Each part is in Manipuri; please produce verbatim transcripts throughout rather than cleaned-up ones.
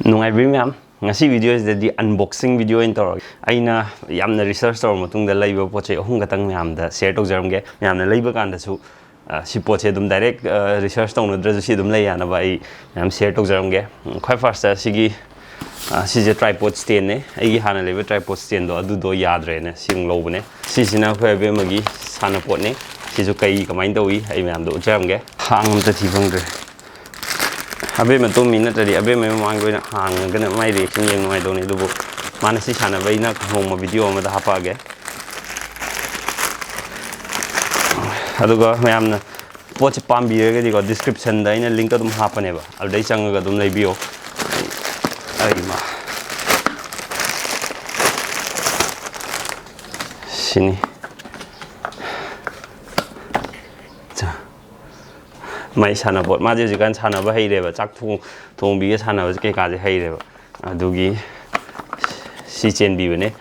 ꯅꯨꯡꯉꯥꯏꯕ꯭ꯔꯤ ꯃꯌꯥꯝ? ꯉꯁꯤ ꯚꯤꯗꯤꯑꯣꯁꯤꯗꯗꯤ unboxing ꯚꯤꯗꯤꯑꯣ ꯑꯣꯏꯅ ꯇꯧꯔꯒꯦ꯫ ꯑꯩꯅ ꯌꯥꯝꯅ research ꯇꯧꯔ ꯃꯇꯨꯡꯗ ꯂꯩꯕ ꯄꯣꯠ ꯆꯩ ꯑꯍꯨꯝ ꯈꯛꯇꯪ ꯃꯌꯥꯝꯗ share ꯇꯧꯖꯔꯝꯒꯦ꯫ ꯃꯌꯥꯝꯅ ꯂꯩꯕ ꯀꯥꯟꯗꯁꯨ, ꯑ, ꯁꯤ ꯄꯣꯠꯁꯦ ꯑꯗꯨꯝ direct, ꯑ, research ꯇꯧꯅꯗ꯭ꯔꯁꯨ ꯁꯤ ꯑꯗꯨꯝ ꯂꯩ ꯌꯥꯅꯕ ꯑꯩ ꯃꯌꯥꯝ share ꯇꯧꯖꯔꯝꯒꯦ꯫ ꯎꯝ, ꯈ꯭ꯋꯥꯏ first ꯁꯤꯒꯤ, ꯑ, ꯁꯤꯁꯦ tripod standꯅꯦ꯫ ꯑꯩꯒꯤ ꯍꯥꯟꯅ ꯂꯩꯕ tripod standꯗꯣ ꯑꯗꯨꯗꯣ ꯌꯥꯗ꯭ꯔꯦꯅ ꯁꯤ ꯑꯃꯨꯛ ꯂꯧꯕꯅꯦ꯫ ꯁꯤꯁꯤꯅ ꯑꯩꯈꯣꯏ ꯑꯕꯦꯝꯃꯒꯤ ꯁꯥꯟꯅꯄꯣꯠꯅꯦ꯫ ꯁꯤꯁꯨ ꯀꯩ ꯀꯃꯥꯏꯅ ꯇꯧꯏ ꯑꯩ ꯃꯌꯥꯝꯗꯣ ꯎꯠꯆꯔꯝꯒꯦ꯫ ꯍꯥꯡ ꯑꯝꯇ ꯊꯤ ꯐꯪꯗ꯭ꯔꯦ꯫ ꯑꯕꯦꯝꯃ ꯇꯨꯝꯃꯤ ꯅꯠꯇ꯭ꯔꯗꯤ ꯑꯕꯦꯝꯃꯒꯤ ꯃꯃꯥꯡꯗ ꯑꯣꯏꯅ ꯍꯥꯡꯉꯒꯅ ꯃꯥꯏ reaction ꯌꯦꯡ ꯅꯨꯡꯉꯥꯏꯗꯧꯅꯤ꯫ ꯑꯗꯨꯕꯨ ꯃꯥꯅ ꯁꯤ ꯁꯥꯟꯅꯕ ꯑꯩꯅ ꯅꯣꯡꯃ ꯚꯤꯗꯤꯑꯣ ꯑꯃꯗ ꯍꯥꯞꯄꯛꯑꯒꯦ꯫ ꯑꯗꯨꯒ ꯃꯌꯥꯝꯅ ꯄꯣꯠꯁꯦ ꯄꯥꯝꯕꯤꯔꯒꯗꯤꯀꯣ, descriptionꯗ ꯑꯩꯅ link ꯑꯗꯨꯝ ꯍꯥꯞꯄꯅꯦꯕ, ꯑꯗꯨꯗꯩ ꯆꯪꯉꯒ ꯑꯗꯨꯝ ꯂꯩꯕꯤꯌꯣ꯫ ꯑꯩ ꯃꯥ-, ꯁꯤꯅꯤ꯫ ꯆꯥ꯫ ꯃꯥꯏ ꯁꯥꯟꯅꯄꯣꯠ, ꯃꯥꯁꯦ ꯍꯧꯖꯤꯛꯀꯥꯟ ꯁꯥꯟꯅꯕ ꯍꯩꯔꯦꯕ, ꯆꯥꯛ ꯊꯣꯡ-, ꯊꯣꯡꯕꯤꯒ ꯁꯥꯟꯅꯕꯁꯦ ꯀꯩꯀꯥꯁꯦ ꯍꯩꯔꯦꯕ꯫ ꯑꯗꯨꯒꯤ ꯁꯤ ꯆꯦꯟꯕꯤꯕꯅꯦ꯫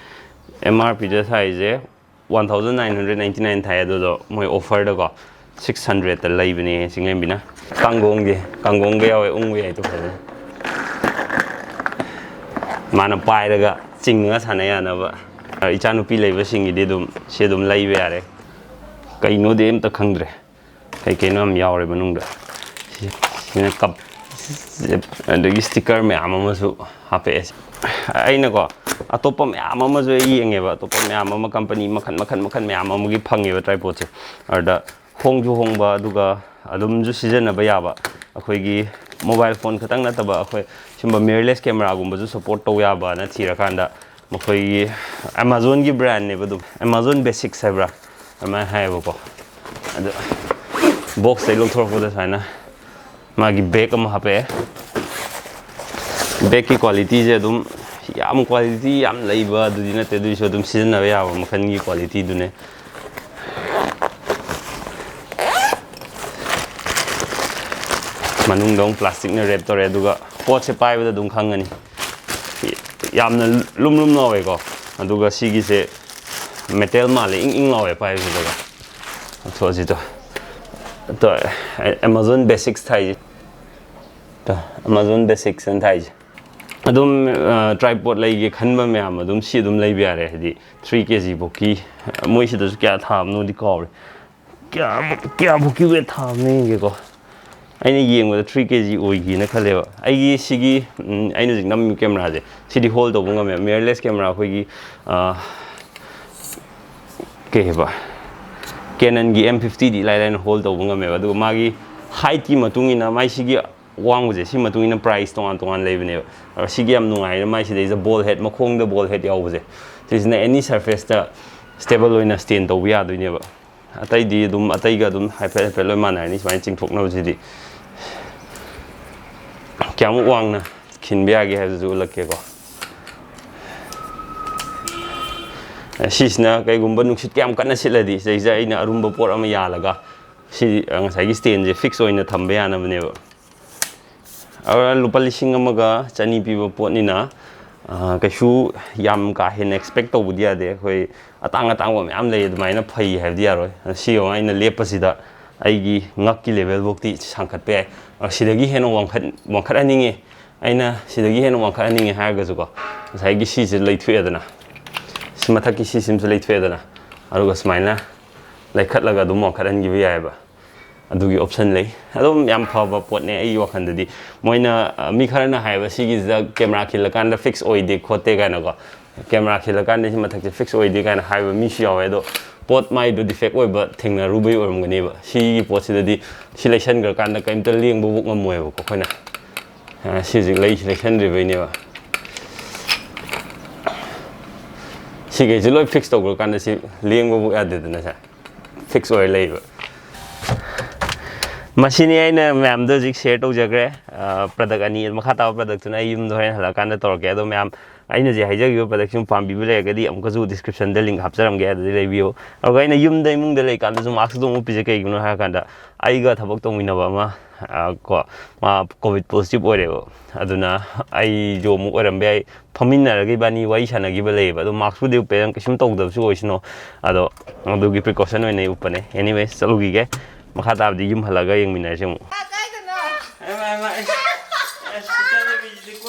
M R Pꯗ ꯊꯥꯏꯁꯦ one thousand nine hundred ninety nine ꯊꯥꯏ, ꯑꯗꯨꯗꯣ ꯃꯣꯏ offerꯗꯀꯣ six hundredꯇ ꯂꯩꯕꯅꯦ ꯆꯤꯡꯂꯦꯝꯕꯤꯅ꯫ ꯀꯥꯡꯒꯣꯡꯗꯤ, ꯀꯥꯡꯒꯣꯡꯒ ꯌꯥꯎꯋꯦ, ꯎꯪꯕ ꯌꯥꯏ ꯇꯨ ꯐꯖꯅ꯫ ꯃꯥꯅ ꯄꯥꯏꯔꯒ ꯆꯤꯡꯉꯒ ꯁꯥꯟꯅ ꯌꯥꯅꯕ꯫ ꯏꯆꯥꯅꯨꯄꯤ ꯂꯩꯕꯁꯤꯡꯒꯤꯗꯤ ꯑꯗꯨꯝ ꯁꯤ ꯑꯗꯨꯝ ꯂꯩꯕ ꯌꯥꯔꯦ꯫ ꯀꯩꯅꯣꯗꯤ ꯑꯝꯇ ꯈꯪꯗ꯭ꯔꯦ꯫ ꯀꯩ ꯀꯩꯅꯣ ꯌꯥꯝ ꯌꯥꯎꯔꯦ ꯃꯅꯨꯡꯗ꯫ ꯁꯤ-, ꯁꯤꯅ cup꯫ ꯑꯗꯒꯤ sticker ꯃꯌꯥꯝ ꯑꯃꯁꯨ ꯍꯥꯞꯄꯛꯑꯦ꯫ ꯑꯩꯅꯀꯣ, ꯑꯇꯣꯞꯄ ꯃꯌꯥꯝ ꯑꯃꯁꯨ ꯑꯩ ꯌꯦꯡꯉꯦꯕ, ꯑꯇꯣꯞꯄ ꯃꯌꯥꯝ ꯑꯃ, company ꯃꯈꯜ, ꯃꯈꯜ, ꯃꯈꯜ ꯃꯌꯥꯝ ꯑꯃꯒꯤ ꯐꯪꯉꯦꯕ tripodꯁꯦ꯫ ꯑꯗꯨꯗ ꯍꯣꯡꯁꯨ ꯍꯣꯡꯕ, ꯑꯗꯨꯒ ꯑꯗꯨꯝꯁꯨ ꯁꯤꯖꯤꯟꯅꯕ ꯌꯥꯕ, ꯑꯩꯈꯣꯏꯒꯤ mobile phone ꯈꯛꯇꯪ ꯅꯠꯇꯕ, ꯑꯩꯈꯣꯏ ꯁꯨꯝꯕ mirrorless cameraꯒꯨꯝꯕꯁꯨ support ꯇꯧ ꯌꯥꯕꯅ ꯊꯤꯔꯀꯥꯟꯗ, ꯃꯈꯣꯏꯒꯤ Amazonꯒꯤ brandꯅꯦꯕ, ꯑꯗꯨꯝ Amazon Basics ꯍꯥꯏꯕ꯭ꯔꯥ, ꯑꯗꯨꯃꯥꯏꯅ ꯍꯥꯏꯌꯦꯕꯀꯣ꯫ ꯑꯗꯨ boxꯇꯩ ꯂꯧꯊꯣꯔꯛꯄꯗ ꯁꯨꯃꯥꯏꯅ ꯃꯥꯒꯤ bag ꯑꯃ ꯍꯥꯞꯄꯛꯑꯦ꯫ Bagꯀꯤ qualityꯁꯦ ꯑꯗꯨꯝ ꯌꯥꯝ quality ꯌꯥꯝ ꯂꯩꯕ ꯑꯗꯨꯗꯤ ꯅꯠꯇꯦ, ꯑꯗꯨꯏꯁꯨ ꯑꯗꯨꯝ ꯁꯤꯖꯤꯟꯅꯕ ꯌꯥꯕ ꯃꯈꯜꯒꯤ qualityꯗꯨꯅꯦ꯫ ꯃꯅꯨꯡꯗ ꯑꯃꯨꯛ plasticꯅ wrap ꯇꯧꯔꯦ, ꯑꯗꯨꯒ ꯄꯣꯠꯁꯦ ꯄꯥꯏꯕꯗ ꯑꯗꯨꯝ ꯈꯪꯒꯅꯤ꯫ ꯌꯥꯝꯅ ꯂꯨꯝ ꯂꯨꯝ ꯂꯥꯎꯋꯦꯀꯣ, ꯑꯗꯨꯒ ꯁꯤꯒꯤꯁꯦ metal ꯃꯥꯜꯂꯦ, ꯏꯪ ꯏꯪ ꯂꯥꯎꯋꯦ ꯄꯥꯏꯕꯁꯤꯗꯀꯣ꯫ ꯑꯗꯣ ꯑꯁꯤꯗꯣ, ꯑꯗꯣ Amazon Basics ꯊꯥꯏꯁꯦ꯫ Amazon Basics ꯅ ꯊꯥꯏꯁꯦ꯫ ꯑꯗꯨꯝ ꯇ꯭ꯔꯥꯏꯄꯣꯠ ꯂꯩꯒꯦ ꯈꯟꯕ ꯃꯌꯥꯝ ꯑꯗꯨꯝ ꯁꯤ ꯑꯗꯨꯝ ꯂꯩꯕ ꯌꯥꯔꯦ, ꯍꯥꯏꯗꯤ ꯊ꯭ꯔꯤ ꯀꯦ ꯖꯤ ꯐꯥꯎꯀꯤ꯫ ꯃꯣꯏꯁꯤꯗꯁꯨ ꯀꯌꯥ ꯊꯥꯕꯅꯣꯗꯤ ꯀꯥꯎꯔꯦ꯫ ꯀꯌꯥꯃꯨꯛ ꯀꯌꯥꯃꯨꯛꯀꯤ ꯋꯦꯠ ꯊꯥꯕꯅꯣ ꯌꯦꯡꯒꯦꯀꯣ꯫ ꯑꯩꯅ ꯌꯦꯡꯕꯗ ꯊ꯭ꯔꯤ ꯀꯦ ꯖꯤ ꯑꯣꯏꯒꯦꯅ ꯈꯜꯂꯦꯕ꯫ ꯑꯩꯒꯤ ꯁꯤꯒꯤ ꯎꯝ, ꯑꯩꯅ ꯍꯧꯖꯤꯛ ꯅꯝꯃꯤꯕ ꯀꯦꯃꯦꯔꯥꯁꯦ, ꯁꯤꯗꯤ ꯍꯣꯜ ꯇꯧꯕ ꯉꯝꯃꯦ꯫ ꯃꯤꯔꯔꯂꯦꯁ ꯀꯦꯃꯦꯔꯥ ꯑꯩꯈꯣꯏꯒꯤ ꯑ, ꯀꯩ ꯍꯥꯏꯕ, ꯀꯦꯅꯟꯒꯤ ꯑꯦꯝ ꯐꯤꯐꯇꯤꯗꯤ ꯏꯂꯥꯏ ꯂꯥꯏꯅ ꯍꯣꯜ ꯇꯧꯕ ꯉꯝꯃꯦꯕ꯫ ꯑꯗꯨꯒ ꯃꯥꯒꯤ ꯍꯥꯏꯠꯀꯤ ꯃꯇꯨꯡ ꯏꯟꯅ, ꯃꯥꯏ ꯁꯤꯒꯤ ꯋꯥꯡꯕꯁꯦ, ꯁꯤ ꯃꯇꯨꯡ ꯏꯟꯅ ꯄ꯭ꯔꯥꯏꯁ ꯇꯣꯉꯥꯟ ꯇꯣꯉꯥꯟ ꯂꯩꯕꯅꯦꯕ꯫ ꯑꯗꯣ ꯁꯤꯒꯤ ꯌꯥꯝ ꯅꯨꯡꯉꯥꯏꯅ, ꯃꯥꯏ ꯁꯤꯗꯩꯁꯤꯗ ꯕꯣꯜ ꯍꯦꯠ, ꯃꯈꯣꯡꯗ ꯕꯣꯜ ꯍꯦꯠ ꯌꯥꯎꯕꯁꯦ, ꯁꯤꯁꯤꯅ ꯑꯦꯅꯤ ꯁꯔꯐꯦꯁꯇ ꯁ꯭ꯇꯦꯕꯜ ꯑꯣꯏꯅ ꯁ꯭ꯇꯦꯟ ꯇꯧꯕ ꯌꯥꯗꯣꯏꯅꯦꯕ꯫ ꯑꯇꯩꯗꯤ ꯑꯗꯨꯝ, ꯑꯇꯩꯒ ꯑꯗꯨꯝ ꯍꯥꯏꯐꯦꯠ ꯍꯥꯏꯐꯦꯠ ꯂꯣꯏ ꯃꯥꯟꯅꯔꯅꯤ꯫ ꯁꯨꯃꯥꯏꯅ ꯆꯤꯡꯊꯣꯛꯅꯕꯁꯤꯗꯤ ꯀꯌꯥꯃꯨꯛ ꯋꯥꯡꯅ ꯈꯤꯟꯕ ꯌꯥꯒꯦ ꯍꯥꯏꯕꯗꯨꯁꯨ ꯎꯠꯂꯛꯀꯦꯀꯣ꯫ ꯁꯤꯁꯤꯅ ꯀꯩꯒꯨꯝꯕ ꯅꯨꯡꯁꯤꯠ ꯀꯌꯥꯝ ꯀꯟꯅ ꯁꯤꯠꯂꯗꯤ, ꯁꯤꯗꯩꯁꯤꯗ ꯑꯩꯅ ꯑꯔꯨꯝꯕ ꯄꯣꯠ ꯑꯃ ꯌꯥꯜꯂꯒ ꯁꯤ ꯉꯁꯥꯏꯒꯤ ꯁ꯭ꯇꯦꯟꯁꯦ ꯐꯤꯛꯁ ꯑꯣꯏꯅ ꯊꯝꯕ ꯌꯥꯅꯕꯅꯦꯕ꯫ ꯑꯗꯨꯅ ꯂꯨꯄꯥ ꯂꯤꯁꯤꯡ ꯑꯃꯒ ꯆꯅꯤ ꯄꯤꯕ ꯄꯣꯠꯅꯤꯅ, ꯑ, ꯀꯩꯁꯨ ꯌꯥꯝ ꯀꯥ ꯍꯦꯟꯅ ꯑꯦꯛꯁꯄꯦꯛ ꯇꯧꯕꯗꯤ ꯌꯥꯗꯦ꯫ ꯑꯩꯈꯣꯏ ꯑꯇꯥꯡ ꯑꯇꯥꯡꯕ ꯃꯌꯥꯝ ꯂꯩ, ꯑꯗꯨꯃꯥꯏꯅ ꯐꯩ ꯍꯥꯏꯕꯗꯤ ꯌꯥꯔꯣꯏ꯫ ꯑꯗ ꯁꯤ ꯌꯦꯡꯉꯣ, ꯑꯩꯅ ꯂꯦꯞꯄꯁꯤꯗ ꯑꯩꯒꯤ ꯉꯛꯀꯤ ꯂꯦꯚꯦꯜꯐꯧꯗꯤ ꯁꯥꯡꯈꯠꯄ ꯌꯥꯏ꯫ ꯑ, ꯁꯤꯗꯒꯤ ꯍꯦꯟꯅ ꯋꯥꯡꯈꯠ-, ꯋꯥꯡꯈꯠꯍꯟꯅꯤꯡꯉꯦ, ꯑꯩꯅ ꯁꯤꯗꯒꯤ ꯍꯦꯟꯅ ꯋꯥꯡꯈꯠꯍꯟꯅꯤꯡꯉꯦ ꯍꯥꯏꯔꯒꯁꯨꯀꯣ, ꯉꯁꯥꯏꯒꯤ ꯁꯤꯁꯦ ꯂꯩꯊꯣꯛꯑꯦꯗꯅ, ꯁꯤ ꯃꯊꯛꯀꯤ ꯁꯤꯁꯤꯃꯁꯨ ꯂꯩꯊꯣꯛꯑꯦꯗꯅ, ꯑꯗꯨꯒ ꯁꯨꯃꯥꯏꯅ ꯂꯩꯈꯠꯂꯒ ꯑꯗꯨꯝ ꯋꯥꯡꯈꯠꯍꯟꯈꯤꯕ ꯌꯥꯏꯑꯕ꯫ ꯑꯗꯨꯒꯤ ꯑꯣꯞꯁꯟ ꯂꯩ꯫ ꯑꯗꯨꯝ ꯌꯥꯝ ꯐꯕ ꯄꯣꯠꯅꯦ ꯑꯩꯒꯤ ꯋꯥꯈꯜꯗꯗꯤ꯫ ꯃꯣꯏꯅ, ꯑ, ꯃꯤ ꯈꯔꯅ ꯍꯥꯏꯌꯦꯕ, "ꯁꯤꯒꯤꯁꯤꯗ ꯀꯦꯃꯦꯔꯥ ꯈꯤꯜꯂꯀꯥꯟꯗ ꯐꯤꯛꯁ ꯑꯣꯏꯗꯦ ꯈꯣꯠꯇꯦ" ꯀꯥꯏꯅꯀꯣ꯫ ꯀꯦꯃꯦꯔꯥ ꯈꯤꯜꯂꯀꯥꯟꯗ ꯁꯤ ꯃꯊꯛꯁꯦ ꯐꯤꯛꯁ ꯑꯣꯏꯗꯦ ꯀꯥꯏꯅ ꯍꯥꯏꯕ ꯃꯤꯁꯨ ꯌꯥꯎꯋꯦ꯫ ꯑꯗꯣ ꯄꯣꯠ ꯃꯥꯏꯗꯣ ꯗꯤꯐꯦꯛ ꯑꯣꯏꯕ ꯊꯦꯡꯅꯔꯨꯕꯩ ꯑꯣꯏꯔꯝꯒꯅꯦꯕ꯫ ꯁꯤꯒꯤ ꯄꯣꯠꯁꯤꯗꯗꯤ ꯁꯤ ꯂꯩꯁꯟꯈ꯭ꯔꯀꯥꯟꯗ ꯀꯩꯝꯇ ꯂꯦꯡꯕꯕꯨ ꯉꯝꯃꯣꯏꯕꯀꯣ ꯑꯩꯈꯣꯏꯅ꯫ ꯑ, ꯁꯤ ꯍꯧꯖꯤꯛ ꯂꯩ-, ꯂꯩꯁꯟꯗ꯭ꯔꯤꯕꯩꯅꯦꯕ꯫ ꯁꯤꯈꯩꯁꯦ ꯂꯣꯏ ꯐꯤꯛꯁ ꯇꯧꯈ꯭ꯔꯀꯥꯟꯗ ꯁꯤ ꯂꯦꯡꯕꯕꯨ ꯌꯥꯗꯦꯗꯅ, ꯁꯦ ꯐꯤꯛꯁ ꯑꯣꯏꯔ ꯂꯩꯕ꯫ ꯃꯁꯤꯅꯤ ꯑꯩꯅ ꯃꯌꯥꯝꯗ ꯍꯧꯖꯤꯛ ꯁꯤꯌꯔ ꯇꯧꯖꯈ꯭ꯔꯦ꯫ ꯑ, ꯄ꯭ꯔꯗꯛ ꯑꯅꯤ, ꯃꯈꯥ ꯇꯥꯕ ꯄ꯭ꯔꯗꯛꯇꯨꯅ ꯑꯩ ꯌꯨꯝꯗ ꯍꯣꯔꯦꯟ ꯍꯜꯂꯛꯑꯀꯥꯟꯗ ꯇꯧꯔꯛꯀꯦ꯫ ꯑꯗꯣ ꯃꯌꯥꯝ, ꯑꯩꯅ ꯍꯧꯖꯤꯛ ꯍꯥꯏꯖꯈꯤꯕ ꯄ꯭ꯔꯗꯛꯁꯤꯡ ꯄꯥꯝꯕꯤꯕ ꯂꯩꯔꯒꯗꯤ ꯑꯃꯨꯛꯀꯁꯨ ꯗꯤꯁꯀ꯭ꯔꯤꯞꯁꯟꯗ ꯂꯤꯡꯛ ꯍꯥꯞꯆꯔꯝꯒꯦ, ꯑꯗꯨꯗꯩ ꯂꯩꯕꯤꯌꯨ꯫ ꯑꯗꯨꯒ ꯑꯩꯅ ꯌꯨꯝꯗ, ꯏꯃꯨꯡꯗ ꯂꯩꯀꯥꯟꯗꯁꯨ ꯃꯥꯛꯁ ꯑꯗꯨꯝ ꯎꯞꯄꯤꯁꯦ ꯀꯩꯒꯤꯅꯣ ꯍꯥꯏꯔꯀꯥꯟꯗ, ꯑꯩꯒ ꯊꯕꯛ ꯇꯧꯃꯤꯟꯅꯕ ꯑꯃ, ꯑ, ꯀꯣ, ꯃꯥ ꯀꯣꯚꯤꯗ ꯄꯣꯖꯤꯇꯤꯚ ꯑꯣꯏꯔꯦꯕ꯫ ꯑꯗꯨꯅ ꯑꯩꯁꯨ ꯑꯃꯨꯛ ꯑꯣꯏꯔꯝꯕ ꯌꯥꯏ꯫ ꯐꯝꯃꯤꯟꯅꯔꯒ ꯏꯕꯥꯅꯤ ꯋꯥꯔꯤ ꯁꯥꯟꯅꯈꯤꯕ ꯂꯩꯌꯦꯕ꯫ ꯑꯗꯣ ꯃꯥꯛꯁꯄꯨꯗꯤ ꯎꯞꯄꯦ, ꯅꯪ ꯀꯩꯁꯨꯝ ꯇꯧꯗꯕꯁꯨ ꯑꯣꯏꯁꯅꯨ꯫ ꯑꯗꯣ ꯑꯗꯨꯒꯤ ꯄ꯭ꯔꯤꯀꯣꯁꯟ ꯑꯣꯏꯅ ꯑꯩ ꯎꯞꯄꯅꯦ꯫ ꯑꯦꯅꯤꯋꯦꯁ, ꯆꯠꯂꯨꯈꯤꯒꯦ꯫ ꯃꯈꯥ ꯇꯥꯕꯗꯤ ꯌꯨꯝ ꯍꯜꯂꯒ ꯌꯦꯡꯃꯤꯟꯅꯔꯁꯤ ꯑꯃꯨꯛ꯫ ꯀꯥꯏꯗꯅꯣ? ꯑꯩ, ꯑꯩ, ꯑꯩ,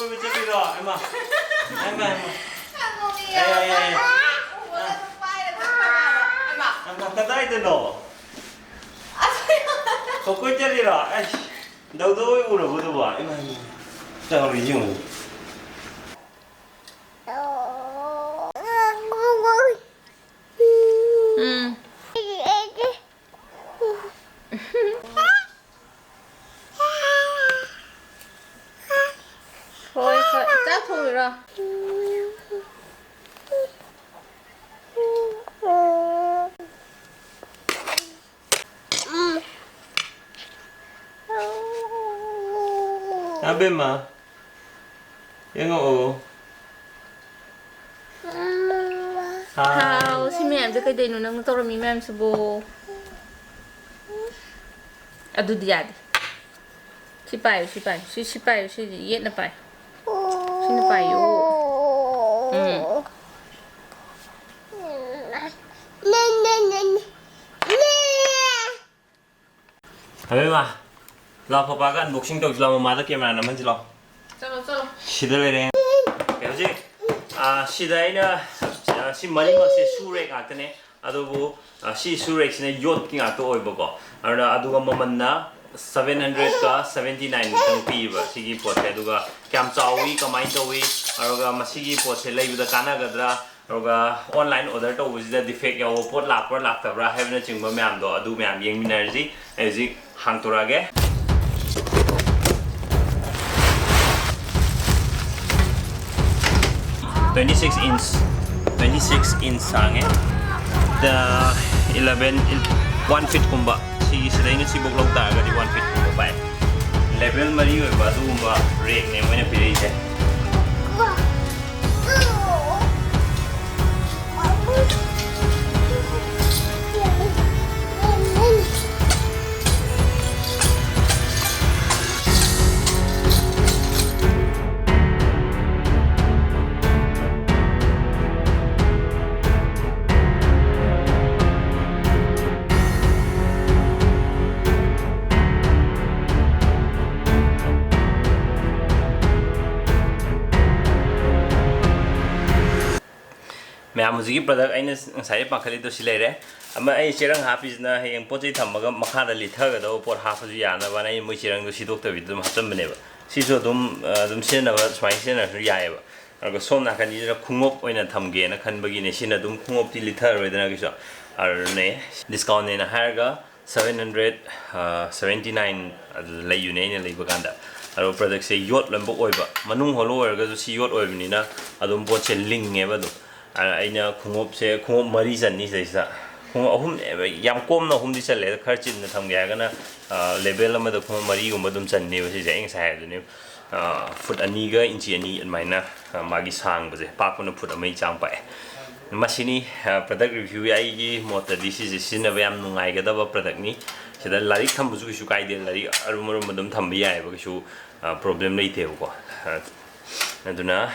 ꯌꯥꯝ ꯅꯣꯛꯅꯤꯡꯉꯦ꯫ ꯑꯦ, ꯑꯦ, ꯑꯦ꯫ ꯎꯕꯗ ꯑꯗꯨꯝ ꯄꯥꯏꯔꯒ ꯊꯝꯃꯦ ꯍꯥꯏꯕ꯫ ꯍꯩꯃꯥ꯫ ꯀꯗꯥꯏꯗꯅꯣ? ꯑꯁ꯫ ꯀꯣꯀꯣꯏ ꯆꯠꯂꯤꯔꯣ? ꯑꯩꯁ, ꯗꯧꯗꯧ ꯍꯣꯏ ꯎꯔꯕꯣ ꯑꯗꯨꯕꯣ? ꯏꯃꯥ, ꯏꯃꯥ, ꯏꯃꯥ꯫ ꯆꯥꯎꯔꯤ ꯌꯦꯡꯉꯨ꯫ ꯎꯝ꯫ ꯍꯣꯏ, ꯍꯣꯏ꯫ ꯆꯥꯛ ꯊꯣꯡꯉꯤꯔꯣ? ꯑꯕꯦꯝꯃ, ꯌꯦꯡꯉꯛꯑꯣ꯫ ꯍꯥꯎ, ꯁꯤ ꯃꯌꯥꯝꯁꯦ ꯀꯩꯗꯩꯅꯣ ꯅꯪꯅ ꯇꯧꯔꯝꯃꯤ ꯃꯌꯥꯝꯁꯤꯕꯣ? ꯑꯗꯨꯗꯤ ꯌꯥꯗꯦ꯫ ꯁꯤ ꯄꯥꯏꯌꯨ, ꯁꯤ ꯄꯥꯏꯌꯨ, ꯁꯤ, ꯁꯤ ꯄꯥꯏꯌꯨ, ꯁꯤꯗꯤ ꯌꯦꯠꯅ ꯄꯥꯏꯌꯨ꯫ ꯁꯤꯅ ꯄꯥꯏꯌꯨ꯫ ꯎꯝ꯫ ꯑꯕꯦꯝꯃ, ꯂꯥꯎ, ꯄꯄꯥꯒ unboxing ꯇꯧꯁꯤ ꯂꯥꯎ, ꯃꯃꯥꯗ camera ꯅꯝꯍꯟꯁꯤ ꯂꯥꯎ꯫ ꯆꯠꯂꯣ, ꯆꯠꯂꯣ꯫ ꯁꯤꯗ ꯂꯩꯔꯦ꯫ ꯑꯣꯀꯦ, ꯍꯧꯖꯤꯛ, ꯑ, ꯁꯤꯗ ꯑꯩꯅ, ꯑ, ꯁꯤ ꯃꯔꯤꯃꯛꯁꯦ shoe rack ꯉꯥꯛꯇꯅꯦ꯫ ꯑꯗꯨꯕꯨ, ꯑ, ꯁꯤ shoe rackꯁꯤꯅ ꯌꯣꯠꯀꯤ ꯉꯥꯛꯇ ꯑꯣꯏꯕꯀꯣ꯫ ꯑꯗꯨꯅ, ꯑꯗꯨꯒ ꯃꯃꯜꯅ seven hundredꯀ seventy nine ꯃꯨꯛꯇꯪ ꯄꯤꯕ ꯁꯤꯒꯤ ꯄꯣꯠꯁꯦ꯫ ꯑꯗꯨꯒ ꯀꯌꯥꯝ ꯆꯥꯎꯏ, ꯀꯃꯥꯏꯅ ꯇꯧꯏ, ꯑꯗꯨꯒ ꯃꯁꯤꯒꯤ ꯄꯣꯠꯁꯦ ꯂꯩꯕꯗ ꯀꯥꯟꯅꯒꯗ꯭ꯔꯥ, ꯑꯗꯨꯒ online order ꯇꯧꯕꯁꯤꯗ defect ꯌꯥꯎꯕ ꯄꯣꯠ ꯂꯥꯛꯄ꯭ꯔꯥ ꯂꯥꯛꯇꯕ꯭ꯔꯥ ꯍꯥꯏꯕꯅꯆꯤꯡꯕ ꯃꯌꯥꯝꯗꯣ, ꯑꯗꯨ ꯃꯌꯥꯝ ꯌꯦꯡꯃꯤꯟꯅꯔꯁꯤ꯫ ꯑꯩ ꯍꯧꯖꯤꯛ ꯍꯥꯡꯇꯣꯔꯛꯑꯒꯦ꯫ Twenty six inch, twenty six inch ꯁꯥꯡꯉꯦ꯫ ꯗ eleven, one feet ꯀꯨꯝꯕ꯫ ꯁꯤꯒꯤꯁꯤꯗꯩꯅ ꯁꯤꯐꯧ ꯂꯧ ꯇꯥꯔꯒꯗꯤ one feet ꯀꯨꯝꯕ ꯄꯥꯏ꯫ Level ꯃꯔꯤ ꯑꯣꯏꯕ ꯑꯗꯨꯒꯨꯝꯕ rackꯅꯦ ꯃꯣꯏꯅ ꯄꯤꯔꯛꯏꯁꯦ꯫ ꯌꯥꯝ ꯍꯧꯖꯤꯛꯀꯤ product ꯑꯩꯅ ꯉꯁꯥꯏ ꯄꯥꯈꯠꯂꯤꯗꯣ ꯁꯤ ꯂꯩꯔꯦ꯫ ꯑꯃ ꯑꯩ ꯆꯦꯔꯪ ꯍꯥꯞꯄꯤꯁꯤꯅ ꯍꯌꯦꯡ ꯄꯣꯠ ꯆꯩ ꯊꯝꯃꯒ ꯃꯈꯥꯗ ꯂꯤꯠꯊꯒꯗꯕ ꯄꯣꯠ ꯍꯥꯞꯄꯁꯨ ꯌꯥꯅꯕꯅ ꯑꯩ ꯃꯣꯏ ꯆꯦꯔꯪꯗꯣ ꯁꯤꯗꯣꯛꯇꯕꯤꯗ ꯑꯗꯨꯝ ꯍꯥꯞꯆꯟꯕꯅꯦꯕ꯫ ꯁꯤꯁꯨ ꯑꯗꯨꯝ ꯑ, ꯑꯗꯨꯝ ꯁꯤꯖꯤꯟꯅꯕ, ꯁꯨꯃꯥꯏꯅ ꯁꯤꯖꯤꯟꯅꯔꯁꯨ ꯌꯥꯏꯑꯕ꯫ ꯑꯗꯨꯒ ꯁꯣꯝ ꯅꯥꯀꯟꯁꯤꯗꯅ ꯈꯣꯡꯎꯞ ꯑꯣꯏꯅ ꯊꯝꯒꯦꯅ ꯈꯟꯕꯒꯤꯅꯦ꯫ ꯁꯤꯅ ꯑꯗꯨꯝ ꯈꯣꯡꯎꯞꯇꯤ ꯂꯤꯠꯊꯔꯔꯣꯏꯗꯅ ꯀꯩꯁꯨ꯫ ꯑꯗꯨꯅꯦ, discountꯅꯦꯅ ꯍꯥꯏꯔꯒ seven hundred seventy nine ꯑꯗꯨꯗ ꯂꯩꯌꯨꯅꯦ ꯑꯩꯅ ꯂꯩꯕ ꯀꯥꯟꯗ꯫ ꯑꯗꯣ productꯁꯦ ꯌꯣꯠ ꯂꯣꯏꯅꯃꯛ ꯑꯣꯏꯕ, ꯃꯅꯨꯡ hollow ꯑꯣꯏꯔꯒꯁꯨ ꯁꯤ ꯌꯣꯠ ꯑꯣꯏꯕꯅꯤꯅ ꯑꯗꯨꯝ ꯄꯣꯠꯁꯦ ꯂꯤꯡꯉꯦꯕ ꯑꯗꯨꯝ꯫ ꯑ, ꯑꯩꯅ ꯈꯣꯡꯎꯞꯁꯦ, ꯈꯣꯡꯎꯞ ꯃꯔꯤ ꯆꯟꯅꯤ ꯁꯤꯗꯩꯁꯤꯗ꯫ ꯈꯣꯡꯎꯞ ꯑꯍꯨꯝ, ꯌꯥꯝ ꯀꯣꯝꯅ ꯑꯍꯨꯝꯗꯤ ꯆꯜꯂꯦ꯫ ꯈꯔ ꯆꯤꯟꯅ ꯊꯝꯒꯦ ꯍꯥꯏꯔꯒꯅ, ꯑ, level ꯑꯃꯗ ꯈꯣꯡꯎꯞ ꯃꯔꯤꯒꯨꯝꯕ ꯑꯗꯨꯝ ꯆꯟꯅꯦꯕ ꯁꯤꯁꯦ꯫ ꯑꯩ ꯉꯁꯥꯏ ꯍꯥꯏꯕꯗꯨꯅꯤ, ꯑ, foot ꯑꯅꯤꯒ inch ꯑꯅꯤ ꯑꯗꯨꯃꯥꯏꯅ, ꯑ, ꯃꯥꯒꯤ ꯁꯥꯡꯕꯁꯦ, ꯄꯥꯛꯄꯅ foot ꯑꯃꯒꯤ ꯆꯥꯡ ꯄꯥꯛꯑꯦ꯫ ꯃꯁꯤꯅꯤ, ꯑ, product review꯫ ꯑꯩꯒꯤ ꯃꯣꯠꯇꯗꯤ ꯁꯤꯁꯦ ꯁꯤꯖꯤꯟꯅꯕ ꯌꯥꯝ ꯅꯨꯡꯉꯥꯏꯒꯗꯕ productꯅꯤ꯫ ꯁꯤꯗ ꯂꯥꯏꯔꯤꯛ ꯊꯝꯕꯁꯨ ꯀꯩꯁꯨ ꯀꯥꯏꯗꯦ, ꯂꯥꯏꯔꯤꯛ ꯑꯔꯨꯝ ꯑꯔꯨꯝꯕ ꯑꯗꯨꯝ ꯊꯝꯕ ꯌꯥꯏꯑꯕ, ꯀꯩꯁꯨ, ꯑ, problem ꯂꯩꯇꯦꯕꯀꯣ꯫ ꯑ, ꯑꯗꯨꯅ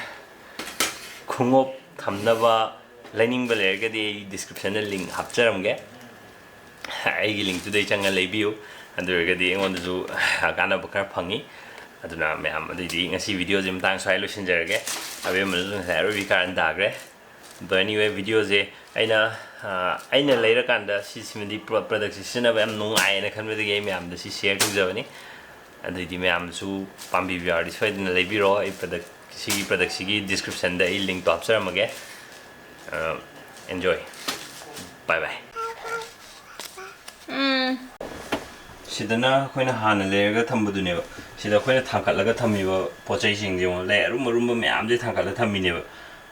ꯈꯣꯡꯎꯞ ꯊꯝꯅꯕ ꯂꯩꯅꯤꯡꯕ ꯂꯩꯔꯒꯗꯤ ꯑꯩ descriptionꯗ link ꯍꯥꯞꯆꯔꯝꯒꯦ꯫ ꯑꯩꯒꯤ linkꯇꯨꯗꯩ ꯆꯪꯉ ꯂꯩꯕꯤꯌꯨ꯫ ꯑꯗꯨ ꯑꯣꯏꯔꯒꯗꯤ ꯑꯩꯉꯣꯟꯗꯁꯨ ꯀꯥꯟꯅꯕ ꯈꯔ ꯐꯪꯉꯤ꯫ ꯑꯗꯨꯅ ꯃꯌꯥꯝ, ꯑꯗꯨꯏꯗꯤ ꯉꯁꯤ videoꯁꯦ ꯃꯇꯥꯡ ꯁ꯭ꯋꯥꯏ ꯂꯣꯏꯁꯤꯟꯖꯔꯒꯦ꯫ ꯑꯕꯦꯝꯃꯅꯁꯨ ꯉꯁꯥꯏ ꯑꯔꯣꯏꯕꯤ ꯀꯥꯔꯟ ꯇꯥꯈ꯭ꯔꯦ꯫ ꯑꯗꯣ anyway, videoꯁꯦ ꯑꯩꯅ, ꯑ, ꯑꯩꯅ ꯂꯩꯔꯀꯥꯟꯗ ꯁꯤ, ꯁꯤꯃꯗꯤ pro-, productꯁꯦ ꯁꯤꯖꯤꯟꯅꯕ ꯌꯥꯝ ꯅꯨꯡꯉꯥꯏꯌꯦꯅ ꯈꯟꯕꯗꯒꯤ ꯑꯩ ꯃꯌꯥꯝꯗ ꯁꯤ share ꯇꯧꯖꯕꯅꯤ꯫ ꯑꯗꯨꯏꯗꯤ ꯃꯌꯥꯝꯁꯨ ꯄꯥꯝꯕꯤꯕ ꯌꯥꯎꯔꯗꯤ ꯁꯣꯏꯗꯅ ꯂꯩꯕꯤꯔꯣ꯫ ꯑꯩ product, ꯁꯤꯒꯤ productꯁꯤꯒꯤ descriptionꯗ ꯑꯩ linkꯇꯣ ꯍꯥꯞꯆꯔꯝꯃꯒꯦ꯫ ꯑ, enjoy꯫ Bye bye꯫ ꯎꯝ꯫ ꯁꯤꯗꯅ ꯑꯩꯈꯣꯏꯅ ꯍꯥꯟꯅ ꯂꯩꯔꯒ ꯊꯝꯕꯗꯨꯅꯦꯕ꯫ ꯁꯤꯗ ꯑꯩꯈꯣꯏꯅ ꯊꯥꯡꯀꯠꯂꯒ ꯊꯝꯃꯤꯕ ꯄꯣꯠ ꯆꯩꯁꯤꯡꯁꯦ ꯌꯦꯡꯉꯣ, ꯂꯩ ꯑꯔꯨꯝ ꯑꯔꯨꯝꯕ ꯃꯌꯥꯝꯁꯦ ꯊꯥꯡꯀꯠꯂ ꯊꯝꯃꯤꯅꯦꯕ꯫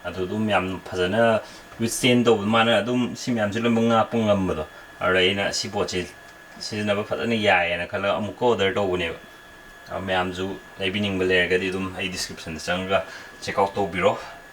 ꯑꯗꯨ ꯑꯗꯨꯝ ꯌꯥꯝ ꯐꯖꯅ withstand ꯇꯧꯕ, ꯃꯥꯅ ꯑꯗꯨꯝ ꯁꯤ ꯃꯌꯥꯝꯁꯦ ꯂꯣꯏꯅꯃꯛ ꯉꯥꯛꯄ ꯉꯝꯕꯗꯣ꯫ ꯑꯗꯨꯗ ꯑꯩꯅ ꯁꯤ ꯄꯣꯠꯁꯦ ꯁꯤꯖꯤꯟꯅꯕ ꯐꯖꯅ ꯌꯥꯏꯌꯦꯅ ꯈꯜꯂꯒ ꯑꯃꯨꯛꯀ order ꯇꯧꯕꯅꯦꯕ꯫ ꯑ, ꯃꯌꯥꯝꯁꯨ ꯂꯩꯕꯤꯅꯤꯡꯕ ꯂꯩꯔꯒꯗꯤ ꯑꯗꯨꯝ ꯑꯩ descriptionꯗ ꯆꯪꯉꯒ check out ꯇꯧꯕꯤꯔꯣ꯫